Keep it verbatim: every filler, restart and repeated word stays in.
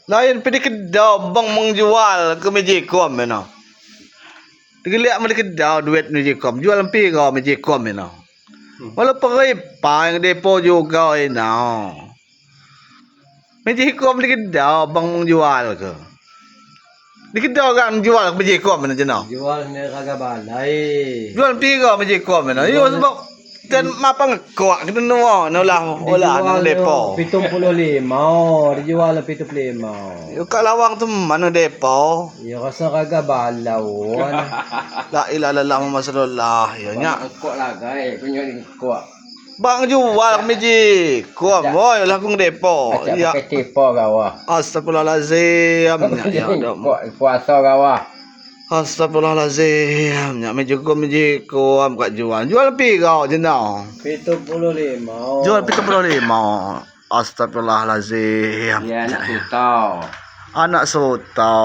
Lain pi di kedau bang mong jual ke mejiko meno. Tegeliak mong di kedau duit mejiko. Jual pi ko mejiko meno. Walau peripang depo juga ino. Mejiko di kedau bang mong jual ke. Di kedau kan jual ke mejiko meno jeno. Jual ni raga balai. Jual pi ko mejiko meno. Yo sebab kan mapang kuak kito nuo, nuo lah, olah nang depo. Pitung puluh limo, dijual pitung puluh limo. Yo ka lawang tu mano depo. Yo rasa raga balau. La ilaha illallah Muhammad Rasulullah. Yo nya. Kuak lagai, punyo kuak. Bang jual mejiko, woi, lah kong depo. Acak pakai tipo gawa. Astagfirullahalazim. Nya, ya, dok. Kuak puasa gawa. Astagfirullahalazim. Nya mejiko, mejiko, am ka jual. Jual pi ko jeno. Pitung puluh limo. Jual pitung puluh limo. Astagfirullahalazim. Ya, anak suto. Anak suto.